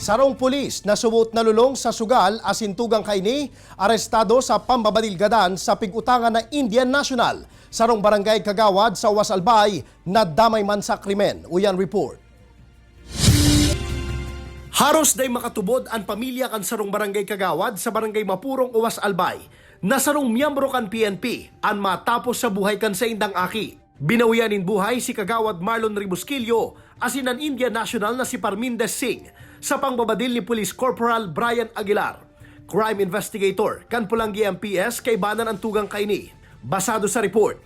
Sarong pulis na subot na lulong sa sugal asin tugang kaini, arestado sa pambabadilgadan sa pig-utangan na Indian National. Sarong barangay kagawad sa Oas, Albay, na damay man sa krimen. Uyan report. Haros day makatubod ang pamilya kan sarong barangay kagawad sa Barangay Mapurong, Oas, Albay. Na sarong miyembro kan PNP ang matapos sa buhay kan sa indang aki. Binawian nin buhay si Kagawad Marlon Ribusquillo asin ang Indian National na si Parmindes Singh sa pangbabadil ni Police Corporal Brian Aguilar. Crime investigator kan Polangui MPS kay banan ang tugang kaini. Basado sa report,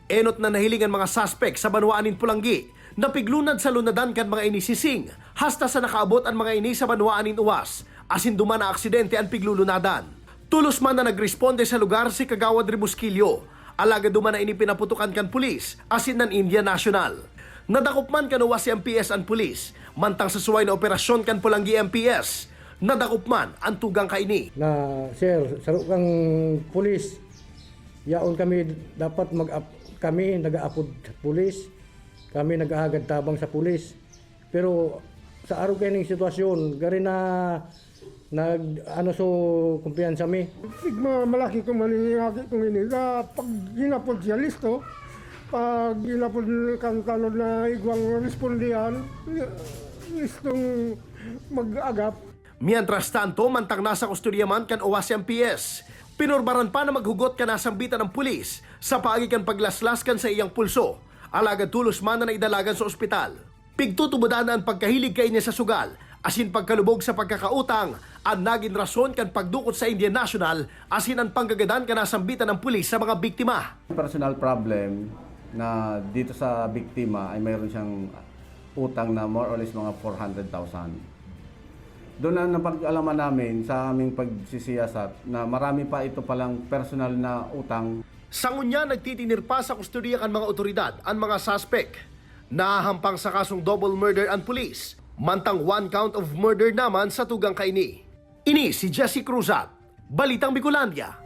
enot na nahiling ang mga suspect sa banwaan nin Polangui na piglunad sa lunadan kan mga ini si Singh hasta sa nakaabot ang mga ini sa banwaan nin Oas asin duman na aksidente ang piglulunadan. Tulos man na nagresponde sa lugar si Kagawad Ribusquillo. Alaga duman na ini pinaputukan kan pulis asin ng Indian National. Nadakop man kan Oas MPS ang pulis, mantang sa suway na operasyon kan Polangui MPS. Nadakop man ang tugang kaini. Na sir, saro kang pulis, yaon kami dapat mag kami nagaapod sa pulis, kami nagaagad tabang sa pulis, pero sa araw kay ning sitwasyon gari na nag ano, so kumpiyansa mi. Sigma malaki ko man yung kong ini. Na pag ginapod siya, listo. Pag ginapod kang tanod na igwang respondihan, listong mag-agap. Mientras tanto, mantang nasa kustodiya man kan Oas MPS. Pinurbaran pa na maghugot kan nasambitan ng pulis sa paagi kan paglaslas kan sa iyang pulso. Alagad tulos man na naidalagan sa ospital. Pigtutubudan ang pagkahilig kay niya sa sugal, asin pagkalubog sa pagkakautang, ang naging rason kan pagdukot sa Indian National, asin ang panggagadan kan nasambitan ng pulis sa mga biktima. Personal problem na dito sa biktima ay mayroon siyang utang na more or less mga 400,000. Doon na napag-alaman namin sa aming pagsisiyasat na marami pa ito palang personal na utang. Sa ngunya, nagtitinir pa sa kustodiya kan mga otoridad ang mga suspect. Nahahampang sa kasong double murder ang pulis, mantang one count of murder naman sa tugang kaini. Ini si Jesse Cruzat, Balitang Bicolandia.